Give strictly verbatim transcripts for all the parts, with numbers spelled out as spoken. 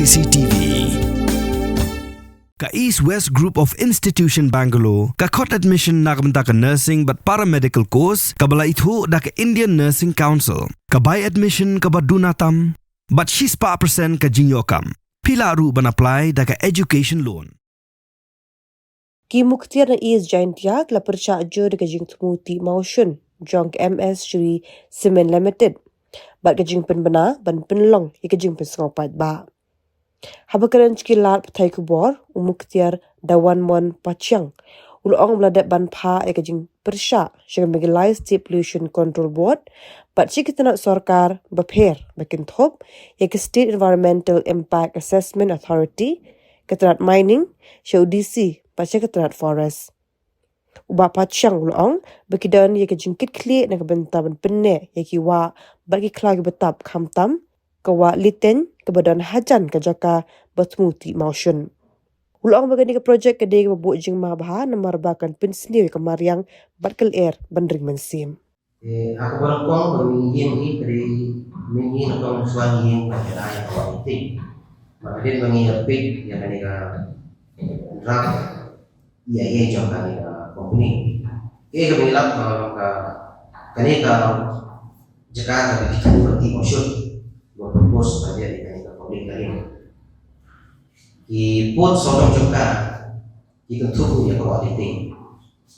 C T V. Ka East West Group of Institution Bangalore ka khot admission na ka bynta ka nursing bad paramedical course kaba la ithuh da ka Indian Nursing Council. Ka bai admission kaba duna tam bad shispah percent ka jingïoh kam. Phi lah ruh ban apply da ka education loan. Ki Muktiar na East Jaintia ki la pyrshah jur da ka jingthmu tih mawshun jong ka M S Shri Cement Limited bad ka jingpynbna ban pynlong ïa ka jingpynsngew paidbah. Haba kren sha ki lad pathai khubor, u Muktiar Dawanmon Pachiang u la ong ba la dep ban phah ïa ka jingpyrshah sha ka Meghalaya State Pollution Control Board bad sha ki tnat sorkar bapher ba kin thup ïa ka State Environmental Impact Assessment Authority, ka tnat mining, sha u D C bad sha ka tnat forest. U Bah Pachiang u la ong ba ki don ïa ka jingkitkhlieh na ka bynta ban pynneh ïa ki wah bad ki khlaw kiba tap, khamtam ka wah Liteiñ kaba don hajan ka jaka ba thmu tih mawshun. U la ong ba kane ka projek ka dei kaba buh jingma bha namar ba kan pynsniew ïa ka mariang bad ka lyer ban ring mynsiem. Eh, ha kaba nyngkong ba ngi ïeng hi ka dei, ngi nyngkong shuwa ngi ïeng ban ïada ïa ka wah Liteiñ. Ba hadien ba ngi ïa peit ïa kane ka draft ïa ïa jong kane ka company. Ïa kaba ngi lap ba ka kane ka jaka kaba ki thmu ban tih mawshun ba propose ban ïa kane ka public hearing. Ki pud sawdong jong ka ki kynthup ïa ka wah Liteiñ.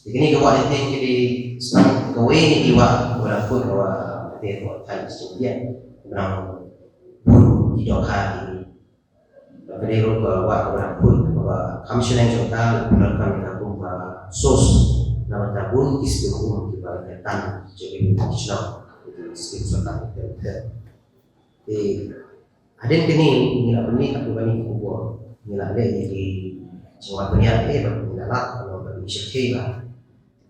Te kine ki wah Liteiñ ki dei sdang kawei na ki wah kaba dang kut ka wah Liteiñ, ka wah Liteiñ Liteiñ. Kaba dang bun ki dohkha ki. Ka dei ruh ka wah kaba dang kut kaba kham shaneng jong ka, kaba dang kam ka kum ka source na bynta bun ki skim kum kiba ki tan jong ki shnong, ki skim sorkar ki ter ter. Te hadien kane ngi la pynmih kat ïa kane ka khubor, ngi la leh ïa ki jingwan bniat eh ba ngi la lap ba ngi shyrkhei ba.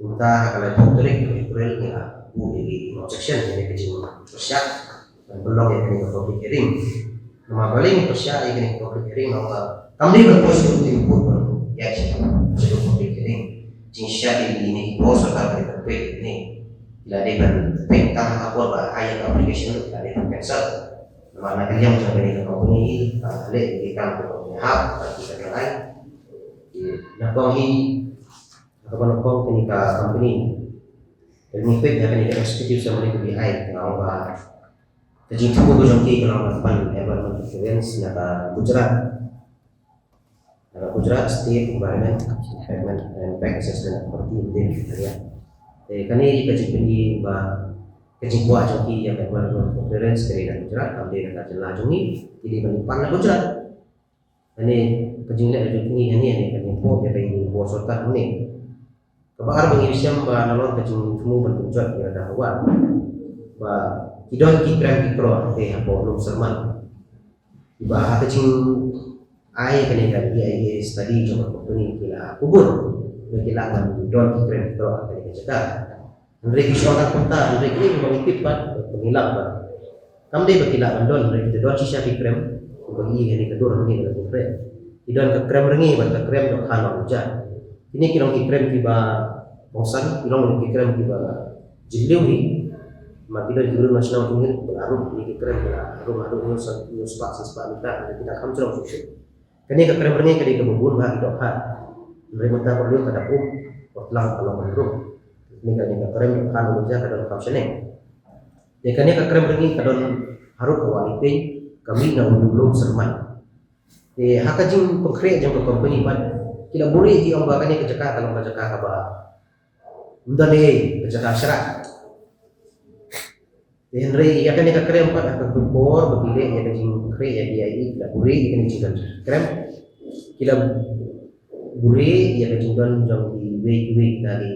Kumta ha ka laiphew tarik u April ngi la buh ïa ki objection ïa kane ka jingpyrshah ban pynlong ïa kane ka public hearing. Namar balei ngi pyrshah ïa kane ka public hearing, namar kam dei ban poi sha ka public hearing. Sha ka public hearing. Jingshah ïa kine ki bor sorkar ba dei ban peit ïa kine. Ki la dei ban peit tang ha ka por ba ai ïa ka application, ki la dei ban cancel. Namar na ka liang jong kane ka company, ka leh ïa ki kam kaba hap, ka ki ka ai. Nyngkong hi, kaba nyngkong kane ka company, ka ngi peit ïa kane ka executive summary ka B I, ka ong ba ka jingthmu ka jong ki ka long ban pan environment clearance na ka Gujarat. Na ka Gujarat State Environment Impact, Impact Assessment Authority, Delhi, India. Te kane ka jingpyni ba ka jingkwah jong ki ïa ka environment clearance ka dei na Gujarat, kam dei na ka jylla jong ngi, ki dei ban pan na Gujarat. Kane ka jingleh ka jong ngi hangne, hangne ka jingpynpaw ïa ka ïing bor sorkar hangne. Kaba ar ba ngi shem ba nalor ka jingthmu ban pynjot ïa ka dawa ba ki don ki krem ki kror te hapoh Lum Syrman. Ba ha ka jingai kane ka E I A study jong ka company ki la kubur ba ki la ban don ki krem ki kror ha kane ka jaka. Hynrei ki shong tang kumta, hynrei ki ïa ba ngi tip pat ba ngi lap ba kam dei ba ki lah ban don, hynrei ki don shisha ki krem ba ngi ïa kane ka dur hangne ba la krem. Ki don ka krem rngi bad ka krem dohkha nongja. Kine ki long ki krem kiba kongsan, ki long ki krem kiba jylliew hi. Ma ki don ki briew na shnong jong ngi ki la rum, kine ki krem ki la rum haduh hynñiew spah, san spah mitar, hynrei ki dang kham jrong shuh shuh. Kane ka krem rngi ka dei kaba bun bha ki dohkha. Hynrei mynta ka lut ka dap um, ka tlang ka long ban rum. Kane ka, kane ka krem dohkha nongja ka don kham shaneng. Te kane ka krem rngi ka don harud ka wah Liteiñ, ka mih na u Lum Syrman. Te ha ka jingpynkhreh jong ka company pat, ki la buhrieh ki ong ba kane ka jaka ka long ka jaka kaba ym don ei ei, ka jaka shrah. Te hynrei ïa kane ka krem pat ha ka por ba ki leh ïa ka jingpynkhreh ïa ka E I A, ki la buhrieh ïa kane ka jingdon krem. Ki la buhrieh ïa ka jingdon jong kiwei kiwei kita ki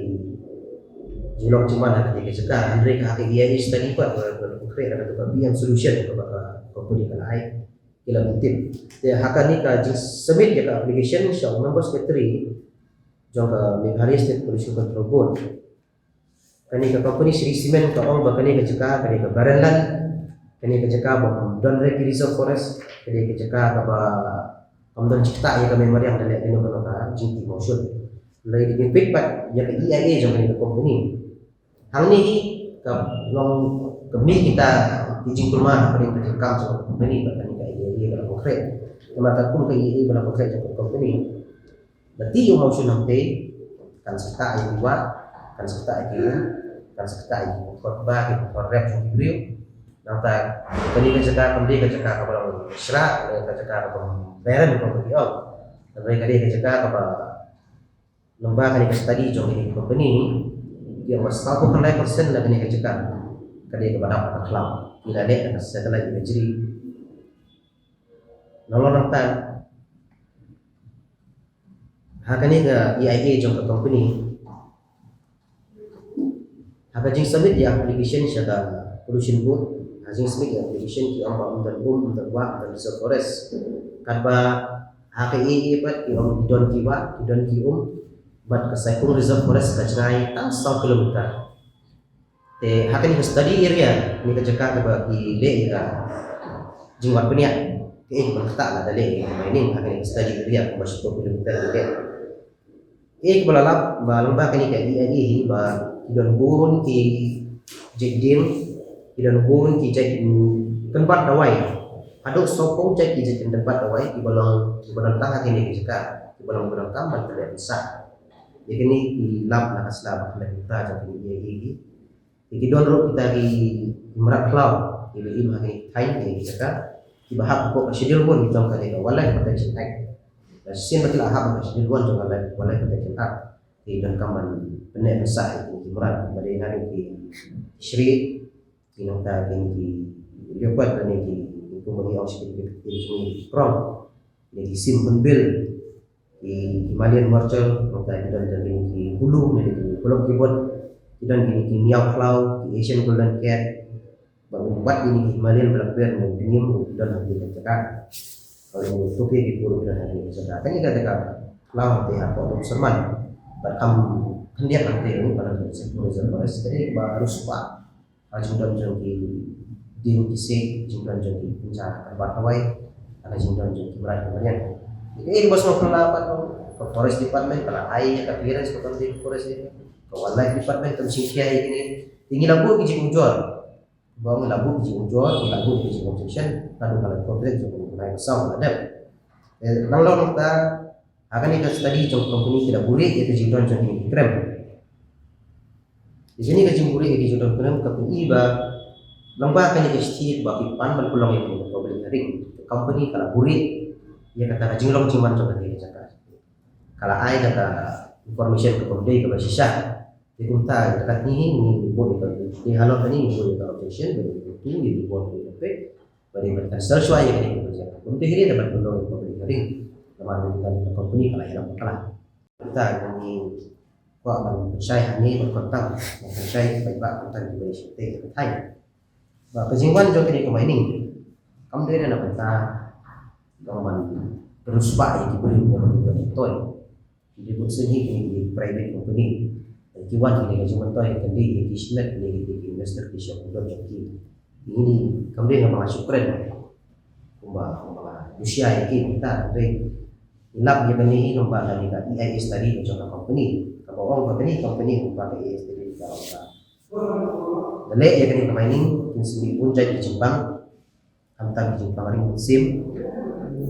jinglong jingman ha kane ka jaka. Hynrei ha ka E I A study pat ba, ba la pynkhreh da katu ka P M Solution kaba ka company ka la ai, ki la pyntip. Te ha kane ka jingsubmit ïa ka application sha u member secretary jong ka Meghalaya State Pollution Control Board, kane ka company Shree Cement ka ong ba kane ka jaka ka dei ka barren land, kane ka jaka bym don re ki reserve forest, ka dei ka jaka kaba kam don jingktah ïa ka mei mariang da leh kano kano ka jingtih mawshun. Hynrei dei ban peit pat ïa ka E I A jong kane ka company. Hangne hi ka long ka mih kita ki jingkulmar hapdeng ka jingkam jong ka company bad kane ka E I A ba la pynkhreh. Namar katkum ka EIA ba la pyntrei jong ka company, lada ïoh motion hangtei, kan sa ktah ïa ki wah, kan sa ktah ïa ki um, kan sa ktah ïa ki pynkhot ba, ki pynkhot rep jong ki briew. Nangta kane ka jaka kam dei ka jaka kaba long shrah, ka jaka kaba barren, kaba ki ong. Hynrei ka dei ka jaka kaba, lyngba kane ka study jong kane ka company, ki ong ba sawphew khyndai percent na kane ka jaka ka dei kaba dap ka khlaw. Ki la leh ka satellite imagery. Nalor nangta, ha kane ka EIA jong ka company, ha ka jingsubmit ïa application sha ka Pollution Board, ha jingsubmit ïa application ki ong ba ym don um, ym don wah, ym don reserve forest. Katba ha ka EIA pat ki ong ki don ki wah, ki don ki um, bad ka Saikung Reserve Forest ka jngai tang saw kilometer. Te ha kane ka study area, kane ka jaka kaba ki leh ïa ka jingwad bniah, kaei kaba ktah lada leh ïa ka mining ha kane ka study area kaba shiphew kilometer ki leh. Kaei kaba la lap ba lyngba kane ka EIA hi ba ki don bun ki jait dieng, ki don bun ki jait, mm, kynbat dawai. Haduh sawphew jait ki jait kynbat dawai kiba long, kiba don tang ha kane ka jaka, kiba long, kiba donkam ban pynleh pynsah. Ïa kine ki lap na ka sla ba khyndai hektar jong kane ka EIA hi. Te ki don ruh kita ki mrad khlaw kiba im ha kine ki thaiñ, kine ki jaka, kiba hap hapoh ka Schedule One jong kane ka Wildlife Protection Act. Te shisien ba ki la hap ha ka Schedule One jong ka Wildlife, Wildlife Protection Act, ki donkam ban pynneh pynsah ïa kine ki mrad, ba dei naduh ki shrieh, ki nangta kine ki leopard, kine ki, ki kum ba ngi ong shi ki, ki, ki, ki prong, kine ki sim hornbill, ki Himalayan vulture, nangta ki don kine ki hulu, kine ki kulok kibot, ki don kine ki miaw khlaw, ki Asian golden cat, bad, bad kine ki Himalayan black bear, kine ki dngiem, ki don ha kine ki jaka. Bad kine ki toke ki kur, ki don ha kine ki jaka. Kane ka jaka khlaw hangtei ha Pok Dum Serman. Bad kam khyndiat hangtei ruh, ka don ka Saikung Reserve Forest, ka dei kaba riewspah. Ha jingdon jong ki dieng ki siej, jingdon jong ki pynja kynbat dawai, ha jingdon jong ki mrad ki meriang. Ïa kaei ba sngewphylla pat, ka Forest Department ka la ai ïa ka clearance ba kam dei forest area. Ka Wildlife Department kam shim khia ïa kine. Te ngi la buh ki jingujor. Ba ngi la buh ki jingujor, ngi la buh ki jingobjection, naduh ka la contract jong u Bnai Basaw ka la dep. Eh, nang long nangta, ha kane ka study jong ka company ki la buhrieh ïa ka jingdon jong kine ki krem. Ïa kane ka jingbuhrieh ïa ka jingdon krem ka pyni ba lyngba kane ka shithi ba ki pan ban pynlong ïa kane ka public hearing, ka company ka la buhrieh ïa kata ka jinglong jingman jong kane ka jaka. Ka la ai kata information kaba ym dei kaba shisha. Te kumta ïa kata ngi, ngi buh ïa ka, te halor kane ngi buh ïa ka objection, ba ngi buh ïa ka bor, ïa ka pek. Ba dei ban cancel shuwa ïa kane ka project. Kumta hi dei ban pynlong ïa ka public hearing. Namar ba kane ka company ka la ïalam bakla. Kumta ngi kwah ban pynshai hangne, ban kyntang, ban pynshai paidbah, kyntang kiba ïashim te ïa ka thaiñ. Ba ka jingwan jong kane ka mining kam dei na ka bynta ban pynriewspah ïa ki briew ba ki don myntoi. Ki dei bunsien hi kine ki private company. Ki wan kine ka jingmyntoi, kan dei ïa ki shimet, kine ki dei ki investor ki sha pudot jong ki. Kine kam dei nga ba nga shu kren kumba, kumba nga dusha ïa ki mynta, hynrei ngi lap ïa kane hi lyngba kane ka EIA study ka jong ka company. Kaba ong ba kane ka company lyngba ka EIA study ka ong ba lada leh ïa kane ka mining kin sa mih bun jait ki jingpang. Khamtam ki jingpang ring mynsiem.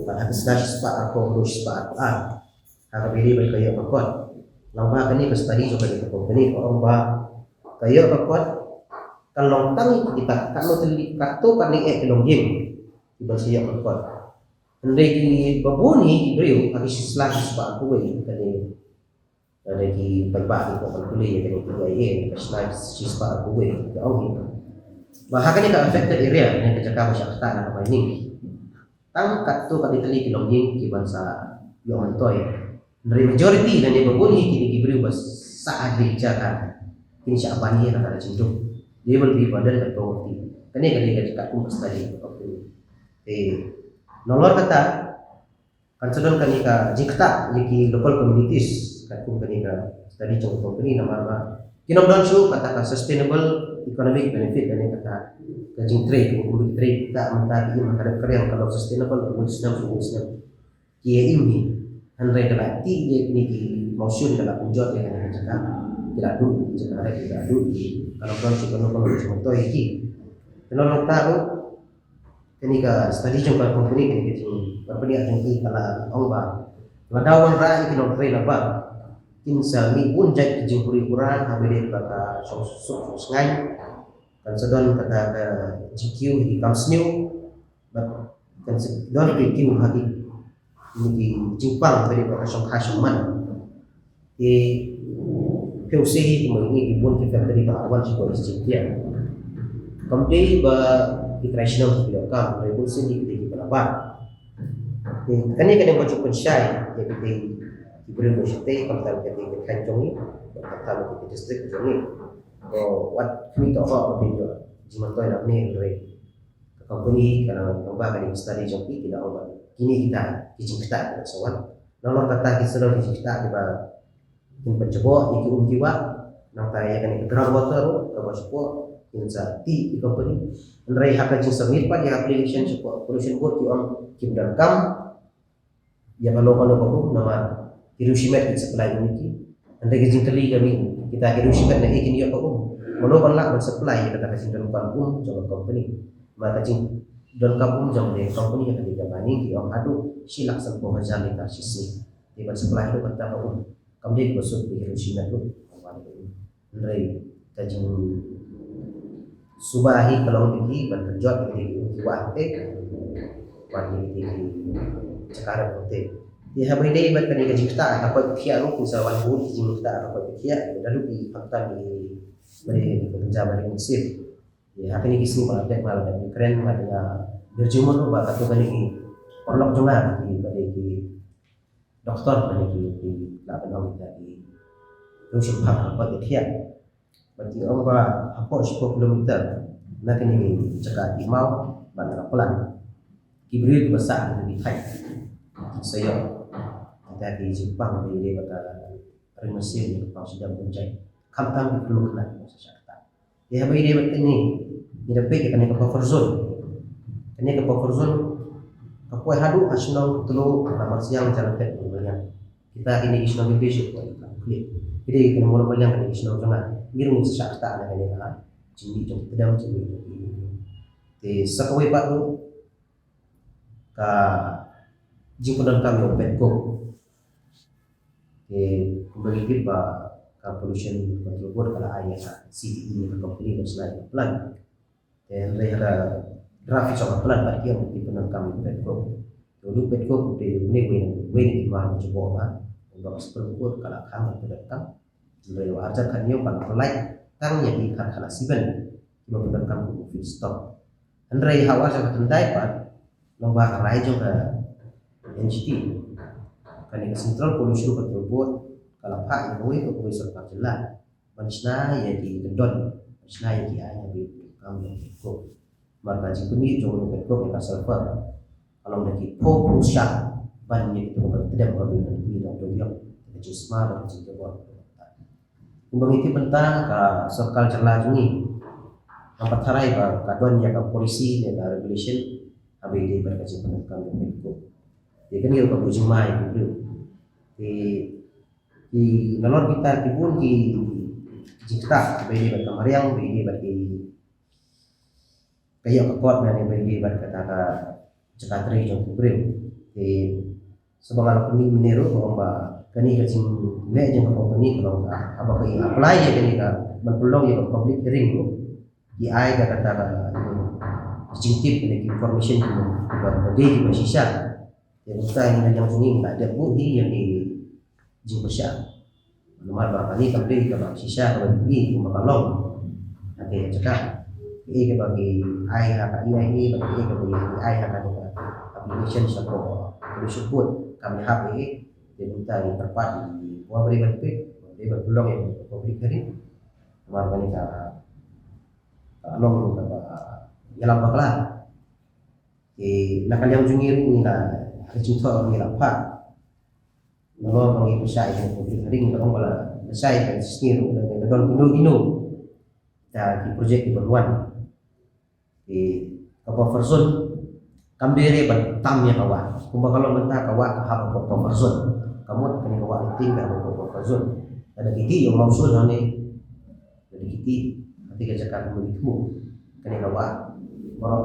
Bad ha ka sla shispah arphew, arphew shispah arphew ar, ha kaba ïadei bad ka ïoh ka kot. Lyngba kane ka study jong kane ka company ka ong ba ka ïoh ka kot kan long tang ïa kita katno tylli, katto katne eh ki longïing kiban sa ïoh ka kot. Hynrei kiba bun hi ki briew ha ki sla shispah arphew wei, kane Lada ki paidbah ki kwah ban pule ïa kane ka EIA, ka sla shispah arphew wei, ka ong hi ba ha kane ka affected area, kane ka jaka ba shah ktah na ka mining, tang katto katne tylli ki longïing kiban sa ïoh myntoi. Hynrei majority lane ba bun hi kine ki briew ba sah ha kine ki jaka, kin shah ban ïa kata ka jingduk. They will be burdened by poverty. Kane ka dei ka jaka kum ka study ka company. Te nalor kata, kan sa don kane ka jingktah ïa ki local communities katkum kane ka study jong ka company, namar ba kin ym don shuh kata ka sustainable economic benefit, kane kata ka jingtrei, ka jingtrei ka mynta ki im ha ka dep ka riang ka long sustainable, wei snem sha wei snem ki ïa im hi. Hynrei da la tih ïa kine ki mawshun, da la pynjot ïa kane ka jaka, ki la duh ïa ki jaka, ki la duh ïa ki, kan ym don shuh, kan ym don shuh myntoi ïa ki. Te nalor kata ruh Kane ka study jong ka company, kane ka jingpynbna jong ki ka la ong ba lada wanrah ïa ki nongtrei labor, kin sa mih bun jait ki jinghuri hura haba ïadei bad ka shong suk shong sngain. Kan sa don kata ka jingkiew ha ki kam sniew, bad kan sa don ki kiew ha ki, ki jingpang haba ïadei bad ka shongkha shongman. Te phi ïohi hi kumba ngi ki bun ki factory ba wan sha ka East Jaintia. Kam dei ba ki trai shnong ki ïoh kam, hynrei bunsien ki dei kiba la bar. Te kane ka dei ba ju pynshai ïa kita ki briew ba shatei, khamtam kita ki thaiñ jong ngi, khamtam kita ki district jong ngi. Ko wat khmih, to hok ba phin ïoh jingmyntoi nangne, hynrei ka company ka la ong ba ka dei study jong ki, ki la ong ba kine kita ki jingktah ki la sa wan. Nalor kata ki sa long ki jingktah kiba kin pynjubok ïa ki um ki wah. Nangta ïa kane ka ground water ruh kaba shapoh kin sa tih ïa ki company. Hynrei ha ka jingsubmit pat ïa ka application shapoh Pollution Board, ki ong kim donkam ïa kano kano ka um, namar ki riew shimet ki supply um ïa ki. Hynrei ka jingkylli ka mih, kita ki riew shimet na ei kin ïoh ka um? Mano ban lah ban supply ïa kata ka jingdonkam um jong ka company? Namar ka jingdonkam um jong ka company ka dei kaba ngi, ki ong haduh shi lak sanphew hajar litar shi sngi. Te ban supply haduh kata ka um, kam dei kaba suk ba ki riew shimet ruh. Hynrei ka jingsuba hi ka long ïa ki ban pynjot ïa ki um ki wah te, ban ïa ki jaka rep te. Te haba ïadei bad kane ka jingktah ka koit ka khiah ruh, kin sa wan bun ki jingktah ka koit ka khiah, naduh ki khamtam ïa ki ba dei ki kynja ba dei ki sir. Te ha kine ki sngi ba la dep, nga la dep ïakren, nga la ïa, ïa jingmut ruh ba katto katne ki paralok jong nga, ki ba dei ki doktor, ba dei ki, ki lah ban ong kita ki, ki shemphang ha ka koit ka khiah. Bad ki ong ba hapoh shiphew kilometer na kane ka jaka Emaw bad na ka plant, ki briew kiba sah ha kine ki thaiñ ki sa ïoh kita ki jingpang ba ïadei bad ka ring mynsiem, ïa ka pang shadem bun jait. Khamtam ki khyllung khynnah ki sa shah ktah. Te haba ïadei bad kane, ngi da peit ïa kane ka buffer zone. Kane ka buffer zone ka poi haduh ha shnong Tlo, Lamarsiang, Jalanket, Mawlyngbah. Kita kine ki shnong ki poi shuh, poi ka Khliew. Ki dei kane Mawlyngbah, kane ki shnong jong nga. Ngi ruh ngin sa shah ktah na kane ka jingmih jong ki tdem, jingmih jong ki. Te sa kawei pat ruh ka jingpyndonkam ïa u pet coke. Te kumba ngi tip ba ka Pollution Control Board ka la ai ïa ka C T E ïa ka company ban shna ïa ka plant. Te hynrei ha ka draft jong ka plant pat ki ong ki pyndonkam ïa u pet coke. Te u pet coke u dei une uwei na, uwei na ki mar ba jubor ba, ba ka Supreme Court ka la khang ban pyndonkam. Hynrei u arhajar khathynñiew ka la pyllait tang ïa ki khatkhana siben kiba pyndonkam kum u feedstock. Hynrei ha u arhajar khatkhyndai pat, lyngba ka rai jong ka N G T, kane ka Central Pollution Control Board ka la phah ïa kawei ka, kawei sorkar jylla ban shna ïa ki kyndon, ban shna ïa ki aiñ haba ïadei bad ka pet coke. Namar ka jingpynmih jong u pet coke ïa ka sulphur ka long da ki phew phew shar ban ïa kito kiba tdem, ba ïa kito kiba tdem, ka jingsma bad ka jingkyrpad. Kumba ngi tip mynta, ka sorkar jylla jong ngi kam pat tharai ba ka don ïa ka policy ne ka regulation haba ïadei bad ka jingpyndonkam ïa u pet coke. Te kane ruh ka buh jingma ïa ki briew. Te ki, nalor kita ki bun ki jingktah ba ïadei bad ka mariang, ba ïadei bad ki, ka ïoh ka kot ne ba ïadei bad kata ka jaka trei jong ki briew. Te shuwa ba nga la pynmih mynne ruh, ba ong ba kane ka jingleh jong ka company ka long ka, haba ka apply ïa kane ka ban pynlong ïa ka public hearing ruh, ki ai ka kata ka jingtip ne ki information kiba dei kiba shisha. Te mynta ngi na liang jong ngi ngi la dep buh hi ïa ki jingpyrshah. Namar ba kane kam dei kaba shisha kaba dei kumba ka long. Ka dei ka jaka, kaei kaba ki ai ha ka E I A bad kaei kaba ki ai ha ka application sha ka Pollution Board kam hap ïa. Te mynta ngi kyrpad ïa ki, ba dei ban peit, ba dei ban pynlong ïa ka public hearing. Namar kane ka, ka long kaba ïalam bakla. Te na ka liang jong ngi ruh ngi la, ha ka jingthoh ngi la phah. Nalor ba ngi pyrshah ïa ka public hearing, ngi la ong ba lashai ka sngi ruh la don kino kino kita ki project kiba wan. Te ka buffer zone kam dei re ban tam ïa ka wah. Kumba ka long mynta ka wah ka hap ha ka buffer zone. Ka mut kane ka wah Leiting ka hap ha ka buffer zone. Lada ki tih ïa u mawshun hangne, lada ki tih, kata ka jaka kumba ngi thmu, kane ka wah baroh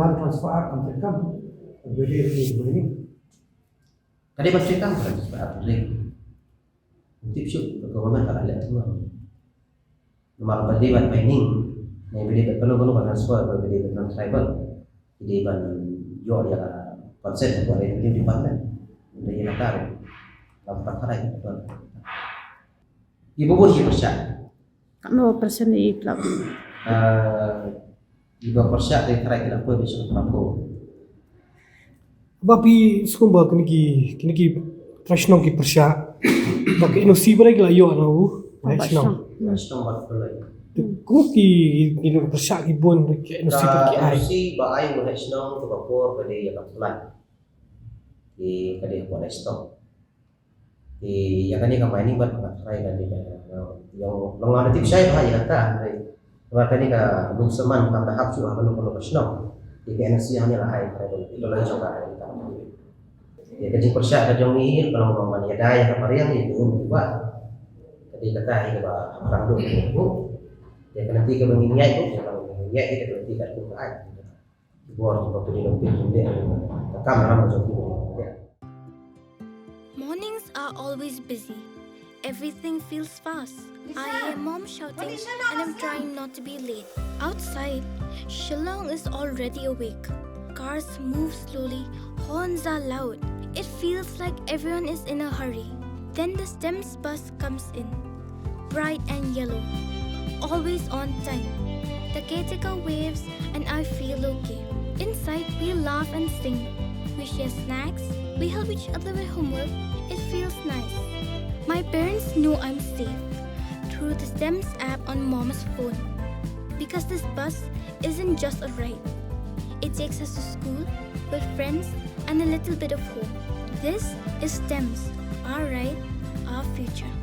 ban transfer kam te kam. Bede ki bini. Ka dei ban transfer kam transfer. Tip shuh ka government ka la leh tu. Namar ba dei ban mining, ne ba dei ban kano kano ban transfer ba dei ban non tribal. Ki dei ban ïoh ïa ka consent ba dei ban department. Dei ïa ka tar. Lam pat tharai. Iba bun ki pyrshah. Katno persen i plak? Ah, iba pyrshah dei tharai ki la poi ba shu pyrshah. Ba phi sngewbha kine ki, kine ki trai shnong ki pyrshah. Ba ki N O C ba ki la ïoh na u. Ba shnong. Shnong ba pyrshah. Kum ki, ki pyrshah ki bun ki N O C ba ki ai. N O C ba ai u shnong tu ba por ba dei ïa ka plan. Ki ka dei ba dei shnong. Te ïa kane ka mining bad ka trai kane ka, ïa, long, long ada tip shai ba ïa kata, hynrei namar kane ka lum saman kam da hap shuh ha kano kano ka shnong. Te ka N O C hangne la ai, trai kane ka long jong ka ai ka. Te ka jingpyrshah ka jong ngi ka long ban ïada ïa ka mariang ïa ka um kiba. Ka dei kata ïa kaba hap rang duh ka jong u. Te ka lynti kaba ngin ïaid ruh, ka lynti ka kum ka ai. Bor ba phi dei long phi dei. Ka kam ram jong phi dei. Mornings are always busy, Everything feels fast. I hear mom shouting and I'm trying not to be late. Outside, Shillong is already awake. Cars move slowly, horns are loud. It feels like everyone is in a hurry. Then the STEMS bus comes in. Bright and yellow. Always on time. The caretaker waves and I feel okay. Inside, we laugh and sing. We share snacks. We help each other with homework. It feels nice. My parents know I'm safe through the STEMS app on mom's phone. Because this bus isn't just a ride. It takes us to school, with friends, and a little bit of home. This is STEMS, our ride, our future.